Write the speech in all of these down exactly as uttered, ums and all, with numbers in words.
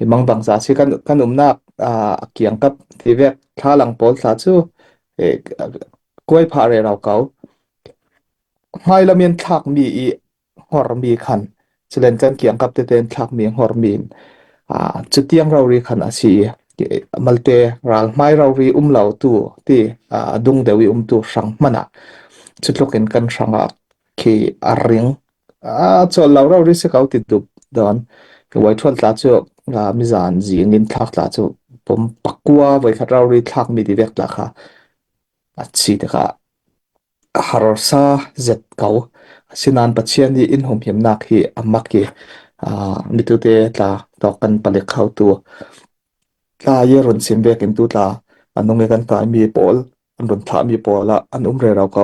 i mangbangza si kan, kan umnak, aa, a kiangkap ti vek thlalang pawl tla cu, eh, kuai phah rero ko. Hmailam in thlakmi i hormi khan, culen kan kiangkap tete in thlakmi hormi in, aa, cutiang rori khan a si i, malte ral hmai rori um lo tu ti, aa, dung deuh i um tu hrang hmanah cutlukin kan hrangah khi a ring, aa, cawl lo rori si ko ti dup dawn. Uaithual tla cu, aa, mizan zing in thlak tla cu pawm pakua voikhat rori thlakmi ti vek tla kha a si tikah harsa zet ko. Asinain Pathian i in humhimnak hi a mak i, aa, mitute tla tawk kan palik khotu tla i run sim vekin tu tla a nung i kan kaimi pawl, an run thlahmi pawl ah an um rero ko.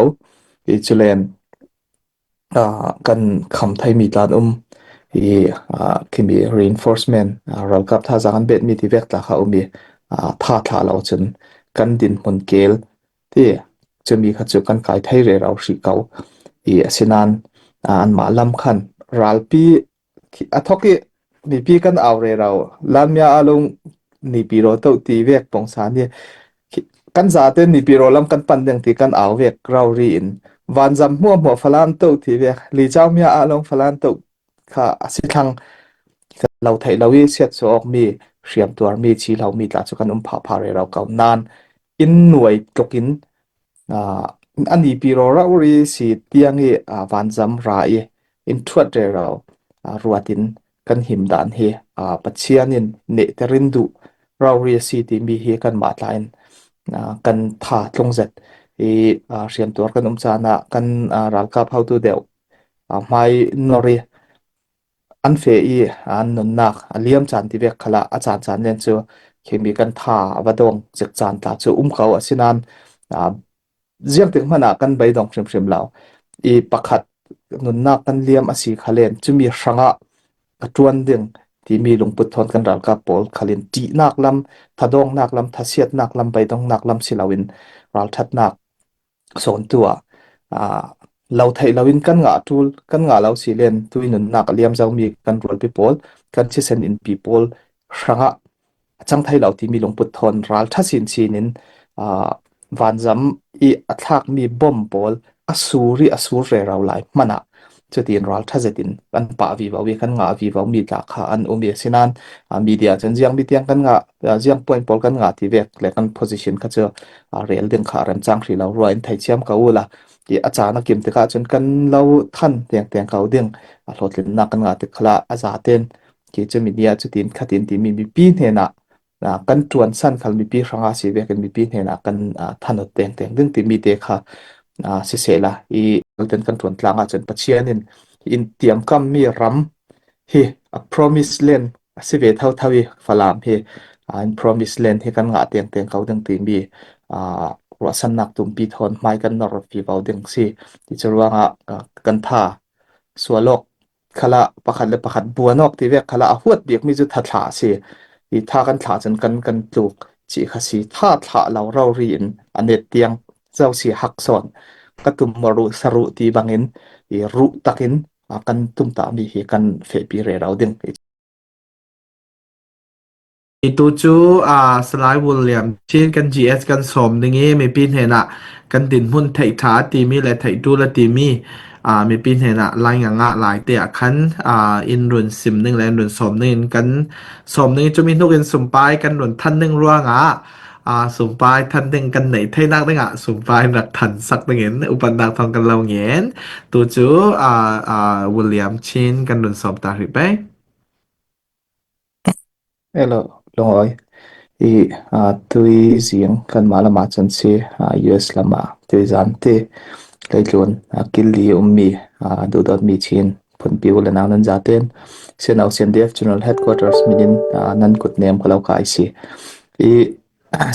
I culen, aa, kan kham theimi tla an um i, aa, khimi reinforcement, aa, ralkap thazaang an betmi ti vek tla kha um i, aa, tha thlah lo cun kan dinhmun kel ti cumi kha cu kan kai thei rero hrih ko. I asinain, aa, anmah lam khan ralpi khi-, a thok i mipi kan au rero, lamia a lung nipi raw toh ti vek pawngsa ni khi-, kan zate nipi raw lam kan pan ding ti kan au vek rori in vanzam hmuahhmuah falan toh ti vek, licaumia a lung falan toh kha a si thlang lo theih lo i siatsuah awkmi, hriamtuarmi, ci lomi tla cu kan um phapha rero ko. Nan in nuai tlukin, aa, a nipi raw rori si tiang i, aa, vanzam ra i in thuat rero, aa, ruatin kan him dan hi, aa, Pathian in nehter in duh rori a si timi hi kanmah tla in, aa, kan tha tlung zet i, aa, hriamtuar kan um caan ah kan, aa, ralkap hotu deuh, aa, hmai nor i an feh i an nunnak a liam caan ti vek khalah a caan caan len cu khimi kan tha a va dawng cek caan tla cu um ko. Asinain, aa, ziangtik hmanah kan beidong hrimhrim lo i pakhat nunnak kan liam a si kha len cumi hrangah ka ṭuan ding timi lungput thawn kan ralkap pawl khalin ṭihnak lam, thadoongnak lam, thasiatnak lam, beidongnak lam si loin ralṭhatnak sawntu ah, aa, lo theih loin kan ngah ṭul, kan ngah lo si len tui nunnak a liam zomi kan rualpi pawl, kan thisen inpi pawl hrangah a cang thei lo timi lungput thawn ralṭha sinsin in, aa, vanzam i a thlakmi bom pawl a sur i a sur rero lai hmanah cutin ralṭha zetin kan pah vivo i kan ngah vivo mi tla kha an um i asinain, aa, media cun ziang mi tiang kan ngah, aa, ziang point pawl kan ngah ti vek le kan position kha cu, aa, rel ding kha a remcang hrih lo rua in theithiam ko uhla. I a caan a kim tikah cun kan lo than tengteng ko ding, a hlawhtlinnak kan ngah tik khalah a zaten khi cumi nia cutin khatin timi mipi hnenah, aa, kan ṭuansan khal mipi hrangah si vekin mipi hnenah kan, aa, thanut tengteng ding timi te kha, aa, sisehla i kan ṭuan tlang ahcun Pathian in in tiamkammi ram hi a promise land a si ve thotho i Falam hi, aa, in promise land hi kan ngah tengteng ko ding timi, aa, ruahsannak tumpi thawn hmai kan nor vivo ding si. Ti cu ruangah, aa, kan tha sual awk khalah pakhat le pakhat buan awk ti vek khalah a huat bikmi cu thathlah a si. I tha kan thlah cun kan, kan tluk cih kha si. Tha thlah lo rori in a net tiang zo si hak sawn. Ka tum maw ruh saruh ti bangin i ruh takin, aa, kan tumtahmi hi kan fehpi rero ding. I tu cu, aa, Salai William Chin kan G S kan sawm ding i mipi hnenah kan dinhmun theih ṭha a timi le theih ṭul a timi, aa, mipi hnenah lai ngangah lai te ah khan, aa, in run sim ding le in run sawm ding in kan sawm ding i cumi hnuk in sumpai kan run than ding ruangah, aa, sumpai than ding kan neih theinak dingah sumpai rak than sak ding in upatnak thawng kan lo ngen. Tu cu, aa, aa, William Chin kan run sawm ta hrih pei. Hello, lungawi. I, aa, tui zing kanmah lamah cun si, aa, U S lamah tui zan ti leitlun, aa, kil li ummi, aa, duhdawtmi Chin phunpi u le nau nan zaten Sian Au Sian D F General Headquarters minin, aa, nan kut nem ka lo kai si. I,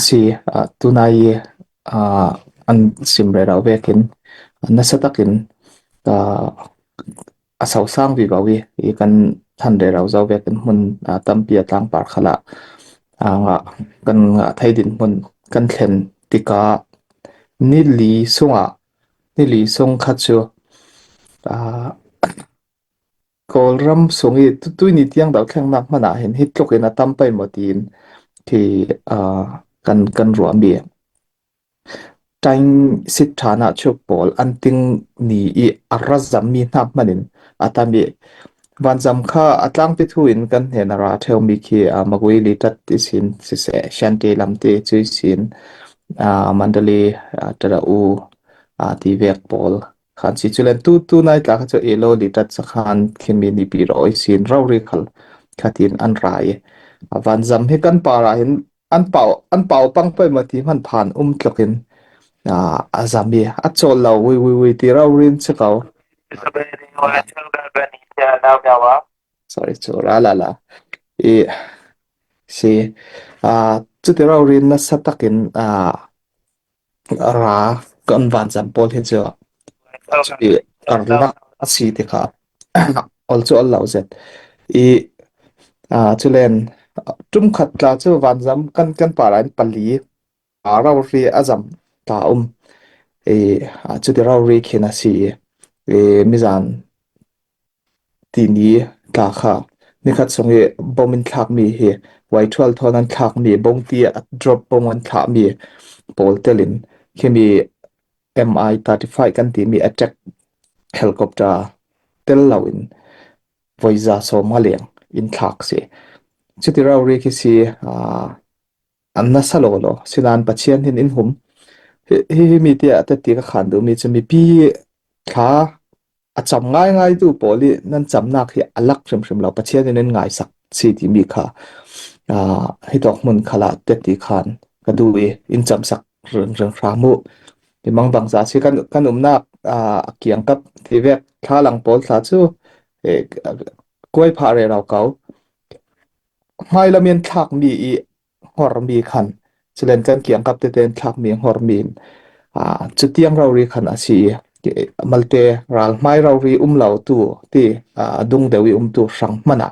si, aa, tunai i, aa, an sim rero vekin nasa takin, aa, a sosang vivo i, i kan than rero zo vekin hmun, aa, tampi a tlangpar khalah, aa, ngah, kan ngah thei dinhmun kan thlen tikah ni li sungah, ni li sung kha cu, aa, Kawlram sung i tu, tuini tiang do thlengnak hmanah hin hi tlukin a tam pei maw tiin khi, aa, kan, kan ruah mi. Ṭaing sit ṭhan ah chuk pawl an ting ni i a ra zam mi hnak hmanin a tam i vanzam kha a tlangpi thu in kan hnen a ra ṭheu mi khi, aa, Magui Litat i sin siseh, Shanti lam te cu i sin, aa, Mandalay, aa, Tada U, aa, ti vek pawl khan si. Culen tu, tu nai tla kha cu Elo Litat sakhan khimi nipi raw i sin rori khal khatin an ra i, aa, vanzam hi kan par ah hin an pau, an pau pang pei maw ti hman phan um tlukin, aa, a zam i a cawl lo ui, ui, ui ti rori in si ko. Sorry, cu ra la la. I si, aa, cuti rori in nasa takin, aa, ra kan vanzam pawl hi cu, aa, cuti karlak a si ti kha ol cu ol lo zet. I, aa, culen ṭum khat tla cu vanzam kan, kan par ah in pali, aa, rori a zam tla um. I, aa, cuti rori khin a si i, i mizan ti ni tla kha nikhat sung i bom in thlak mi hi, Y twelve thawn an thlak mi, bom ti a drop bom an thlak mi pawl telin khimi M I thirty-five kan timi attack helicopter tel lo in voiza sawm nga leng in thlak si. Cuti rori khi si, aa, an nasa lo lo. Sinan Pathian hin in hum. Hi, hi, hi mi tia teti ka khan duh mi cu mipi thla a cam ngaingai tu pawl i nan camnak hi a lak hrimhrim lo. Pathian in in ngaisak si timi kha, aa, hi tawk hmun khalah teti khan ka duh i in camsak ringring hram uh. I mangbangza si kan, kan umnak, aa, a kiangkap ti vek thlalang pawl tla cu, eh, kuai phah rero ko. Hmailam in thlak mi i hngor mi khan, culen kan kiangkap tete in thlak mi hngor mi in, aa, cutiang rori khan a si i, malte ral hmai rori um lo tu ti, aa, dung deuh i um tu hrang hmanah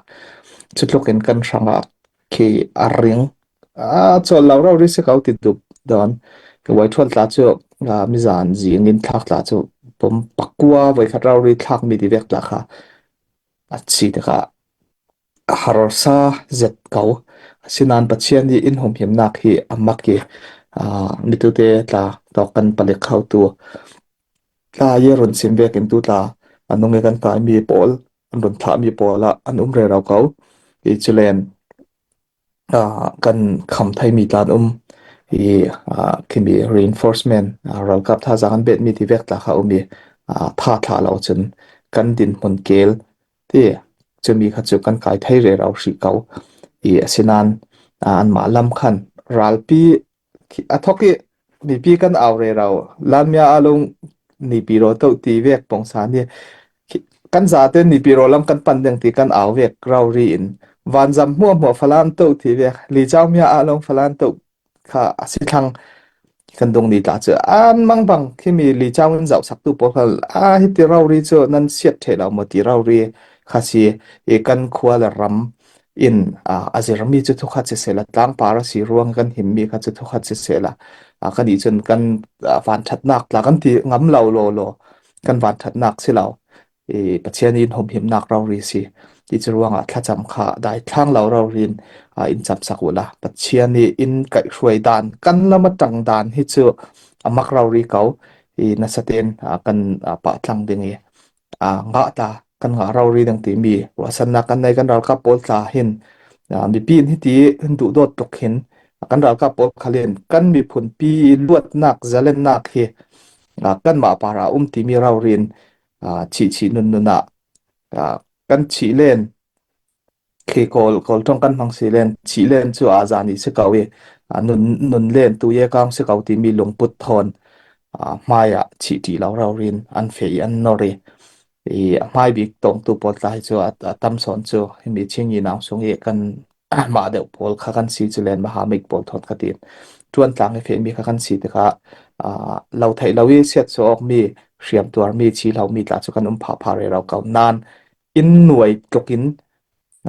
cutlukin kan hrangah khi a ring, aa, cawl lo rori si ko ti dup dawn. Y twelve tla cu, aa, mizan zing in thlak tla cu bom pakua voikhat rori thlak mi ti vek tla kha a si tikah a harsa zet ko. Sinan Pathian i in humhimnak hi a mak i, aa, mitute tla tawk kan palik kho tu tla i run sim vekin tu tla a nung i kan kai mi pawl, an run thlah mi pawl ah an um rero ko. I culen, aa, kan kham thei mi tla an um i, aa, khimi reinforcement, aa, ralkap thazaang an bet mi ti vek tla kha um i, aa, tha thlah lo cun kan dinhmun kel ti cumi kha cu kan kai thei rero hrih ko. I asinan, aa, anmah lam khan ralpi khi-, a thawk i mipi kan au rero, Lalmia a lung nipi raw toh ti vek pongsa ni khi-, kan zate nipi raw lam kan pan deng ti kan au vek rori in vanzam hmuahhmuah Falam toh ti vek, Licau Mia a lung Falam toh kha a si thlang kan dung ni tla cu an mangbang khimi Licau in zohsak tu pawl kha a hiti rori cu nan siat ṭheh lo maw ti rori kha si i kan khua le ram in, aa, a zirmi cu thukhat sisehla, tlangpar a si ruang kan himmi kha cu thukhat sisehla, aa, kan i cun kan, aa, vanṭhatnak tla kan ti ngam lo law law, kan vanṭhatnak si lo. I Pathian in humhimnak rori si. Ti cu ruangah thlacam kha dai thlang lo rori in, aa, in camsak uhla, Pathian i in kaihhruai dan, kan lam aṭang dan hi cu a mak rori ko. I nasa tein, aa, kan, aa, pah tlang ding i, aa, ngah ta kan ngah rori ding timi ruahsannak kan nei. Kan ralkap pawl tla hin, aa, mipi in hiti in duhdawt tuk hin kan ralkap pawl khal in kan miphunpi luatnak, zalennak hi, aa, kanmah par a um timi rori in, aa, chihchih nunnun ah, aa, kan chih len khi Kawl, Kawl ṭong kan hmang si len, chih len cu aa zan i si ko i, aa, nun, nun len tu ye kang si ko timi lungput thawn, aa, hmai ah chih ṭih lo rori in an feh i an nor i, i a hmai bik tawngtu pawl tla hi cu a, a tam sawn cu himi Chin i nau sung i kan mah deuh pawl kha kan si cu len mahamik pawl thawn kha tiin ṭuan tlang i fehmi kha kan si tikah, aa, lo theih lo i siatsuah awkmi, hriamtuarmi, chih lomi tla cu kan um phapha rero ko. Nan in nuai tlukin,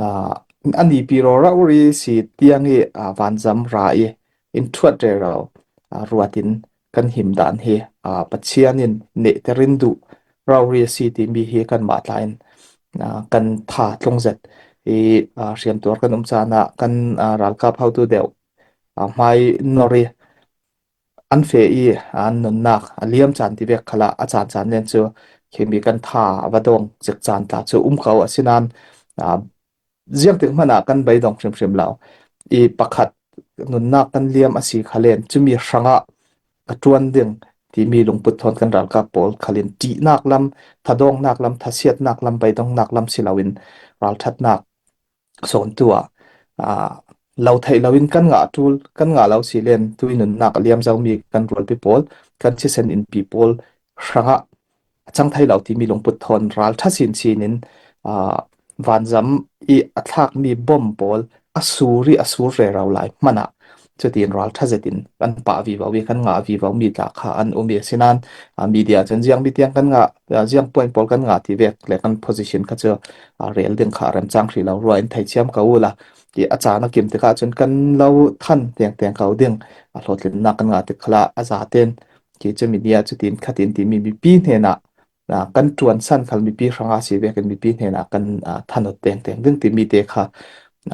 aa, a nipi raw rori si tiang i, aa, vanzam ra i in ṭhuat rero, aa, ruat in kan him dan hi, aa, Pathian in nehter in duh rori a si timi hi kanmah tla in aa, kan tha tlung zet i, aa, hriamtuar kan um chan ah kan, aa, ralkap hotu deuh, aa, hmai nawr i an fe i, aa, an nunnak a liam chan ti vek khal ah a chan chan len chu khi mi kan tha a va dawng zek chan tla chu um ko a, sinan, aa, ziangtik hmanh ah kan beidong hrimhrim lo i, pakhat nunnak kan liam a si kha len, cumi hrangah ka ṭuan ding timi lungput thawn kan ralkap pawl khalin ṭihnak lam, thadoongnak lam, thasiatnak lam, beidongnak lam si loin ralṭhatnak sawntu ah, aa, lo theih loin kan ngah ṭul, kan ngah lo si len, tui nunnak a liam zomi kan rualpi pawl, kan thisen inpi pawl hrangah a chang thei lo timi lungput thawn ralṭha sinsin in, aa, vanzam i a thlakmi bom pawl a sur i a sur rero lai hmanh ah, cutin ralṭha zetin kan pah vivo i kan ngah vivo mi tla kha an um i, asinan, aa, media cun ziang mi tiang kan ngah, aa, ziang point pawl kan ngah ti vek le kan position kha cu, aa, rel ding kha a remcang hrih lo rua in theithiam ko uhla. Ti a caan a kim tikah cun kan lo than tengteng ko ding, a hlawhtlinnak kan ngah tik khalah a zaten khi cumi nih ah cutin khatin timi mipi hnenah, aa, kan ṭuansan khal mipi hrangah si vekin mipi hnenah kan, aa, thanawt tengteng ding timi te kha,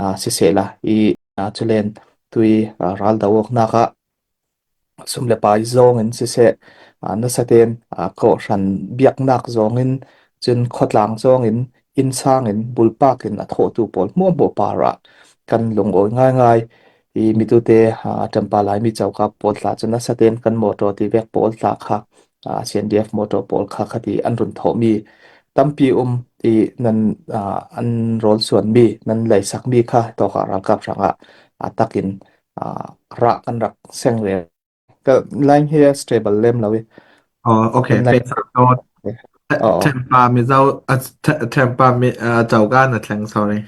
aa, sisehla i, aa, culen tui, aa, ral do awknak ah sum le pai zawngin siseh, aa, nasaten, aa, kawhhran biaknak zawngin, cun khawtlang zawngin, innsangin, bulpakin a thawhtu pawl hmuahhmuah parah kan lungawi ngaingai. I mitute, aa, ṭempa Laimi coka pawl tla cu nasaten kan mawṭaw ti vek pawl tla kha, aa, C N D F mawṭaw pawl kha khati an run thawhmi tampi um i, nan, aa, an rawl suanmi, nan leisakmi kha tawkah ralkap hrangah, aa, takin, aa, rah kan rak seng reng. Ka line hi stable lem lo i. Oh, okay. Kan line Fesa dawt. Okay. Ṭhe-, oh, oh. Ṭempa Mizo, a, ṭhe-, ṭempa mi, a, coka na thleng, sorry.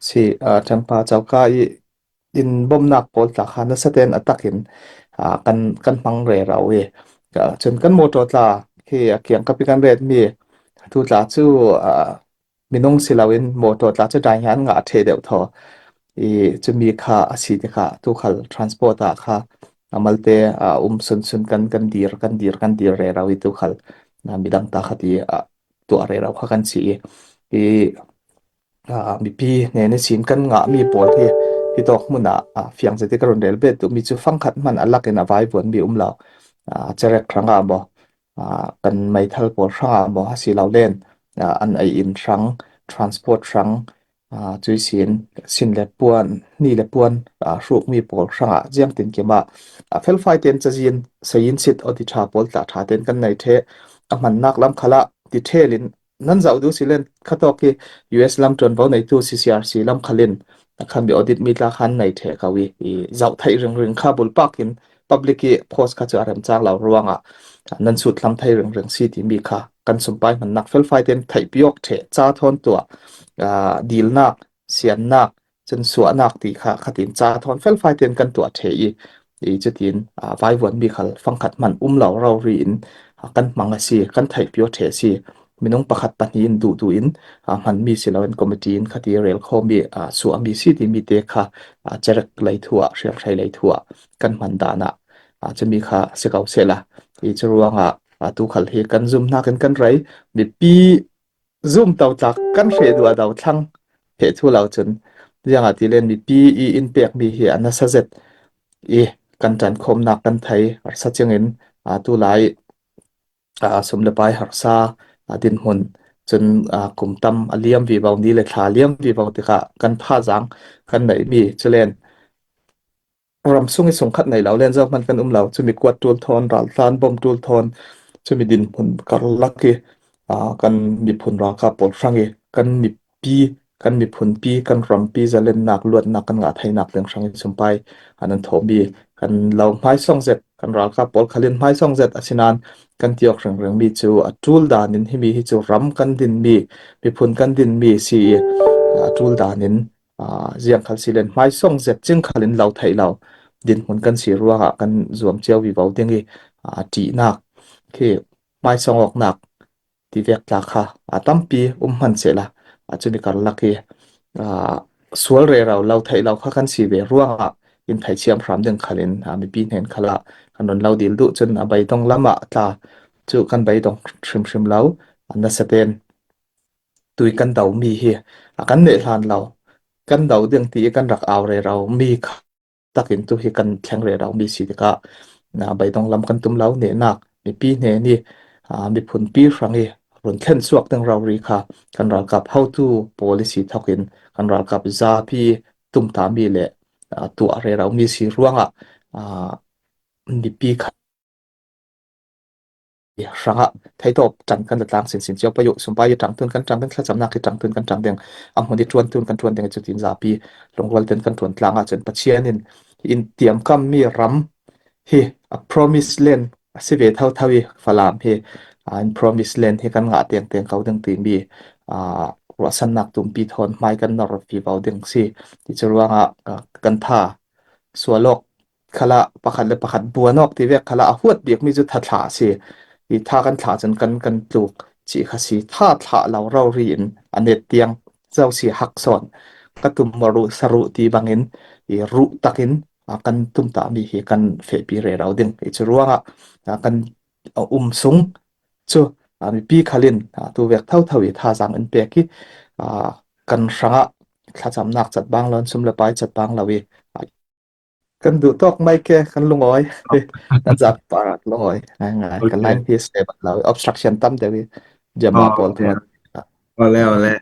Si, a, ṭempa coka i in bomnak pawl tla kha nasaten a takin, a, kan, kan hmang rero i. Ka, cun kan mawṭaw tla khi a kiangkap i kan retmi tu tla cu, a, minung si loin mawṭaw tla cu dai hna an ngah ṭheh deuh thaw. I cumi kha a si tikah tu khal transport ah kha a malte, aa, um sunsun kan, kan dir, kan dir, kan dir rero i tu khal, aa, midang ta kha ti, aa, tuah rero kha kan si i. I, aa, mipi hnen ihsin kan ngahmi pawl hi, hi tawk hmun ah, aa, fiang zet i ka run rel bet duhmi cu fangkhat hmanh a lakin a vaivuanmi um lo. Aa, cerek hrangah maw, aa, kan meithal pawl hrangah maw a si lo len, aa, an ei in hrang, transport hrang, aa, cuihsin sin le puan, hni le puan, aa, hrukmi pawl hrangah ziangtin kimah, aa, felfai ten cazin, sayin sit audit ṭha pawl tla ṭha ten kan nei ṭheh, a hmannak lam khalah detail in nan zoh duh si len khatawk i U S lam ṭuanvo neitu C C R C lam khalin a khan mi audit mi tla khan nei ṭheh ko i, i zoh theih ringring kha bulpak in public i post kha cu a remcang lo ruangah nan sut hlam thei ringring si timi kha kan sumpai hmannak felfai ten theihpiawk ṭheh, ca thawn tuah, aa, dilnak, siannak, cun suahnak ti kha khatin ca thawn felfai ten kan tuah ṭheh i, i cutin, aa, vaivuanmi khal fangkhat hmanh um lo rori in, aa, kan hmang a si, kan theihpiawk ṭheh a si. Minung pakhat pahnih in duhduh in, aa, hmanmi si loin committee in khati rel khawmi, aa, suahmi si timi te kha, aa, cerek lei thu ah, hriamhrei lei thu ah kan hman dan ah, aa, cumi kha si ko sehla. I cu ruangah, aa, tu khal hi kan zumhnak in kan rei, mipi zum to tlak kan hreh duah do thlang hreh thu lo cun, ziangahtile mipi i in pekmi hi a nasa zet i kan ṭankhawmnak kan thei, harsa cingin, aa, tu lai, aa, sum le pai harsa, aa, dinhmun cun, aa, kum tam a liam vivo, ni le thla a liam vivo tikah kan thazaang kan neihmi culen ram sung i sungkhat nei lo len zohman kan um lo. Cumi kuat ṭul thawn, raltlan bom ṭul thawn, cumi dinhmun karlak i, aa, kan miphun ralkap pawl hrang i kan mipi, kan miphunpi, kan rampi zalennak, luatnak kan ngah theinak ding hrang i sumpai an, an thawhmi kan lo hmaisawng zet, kan ralkap pawl khalin hmaisawng zet a si nain kan tiawk ringringmi cu a ṭul dan in himi hi cu ram kan dinmi, miphun kan dinmi si i, a ṭul dan in, aa, ziang khal si len hmaisawng zet cing khalin lo theih lo dinhmun kan si ruangah kan zuam cio vivo ding i, aa, ṭihnak khi hmaisawng awknak ti vek tla kha, aa, tampi um hman sehla, aa, cumi karlak i, aa, sual rero lo theih lo kha kan si ve ruangah in theithiam hram ding khalin, aa, mipi hnen khalah kan run lo dil duh cun a beidong lamah tla cu kan beidong hrimhrim lo, aa, nasaten tui kan do mi hi a kan neh hlan lo, kan do ding ti kan rak au rero mi kha takin tu hi kan thleng rero mi si tikah, na, beidong lam kan tum lo, nehnak mipi hnen i, aa, miphunpi hrang i run thlen suak ding rori kha kan ralkap hotu policy thokin kan ralkap zapi tumta mi le, aa, tuah rero mi si ruangah, aa, mipi kha hrangah theitawp ṭan kan la tlang sinsin cio pai uh, sumpai i ṭangtun kan ṭang ding, thlacamnak i ṭangtun kan ṭang ding, a hmun i ṭuantun kan ṭuan ding i cutin zapi lungrual ten kan ṭuan tlang ahcun Pathian in in tiamkam mi ram hi a promise land a si ve thotho i Falam hi, aa, in promise land hi kan ngah tengteng ko ding timi, aa, ruahsannak tumpi thawn hmai kan nor vivo ding si. Ti cu ruangah, aa, kan tha sual awk khalah pakhat le pakhat buan awk ti vek khalah a huat bikmi cu tha thlah a si. I tha kan thlah cun kan, kan tluk cih kha si. Tha thlah lo rori in a net tiang zo si hak sawn ka tum maw ruh saruh ti bangin i ruh takin, a, kan tumtahmi hi kan fehpi rero ding. I cu ruangah, a, kan, a, um sung cu, a, mipi khalin, a, tu vek thotho i thazaang in pek i, a, kan hrangah thlacamnak cat bang lo, sum le pai cat bang lo i, a, kan duh tawk mai ke, kan lungawi. Kan zak parak lungawi. Ngai, ngai. Kan line hi stable lo. Obstruction tam deuh i, jama pawl thawn. Ole, ole.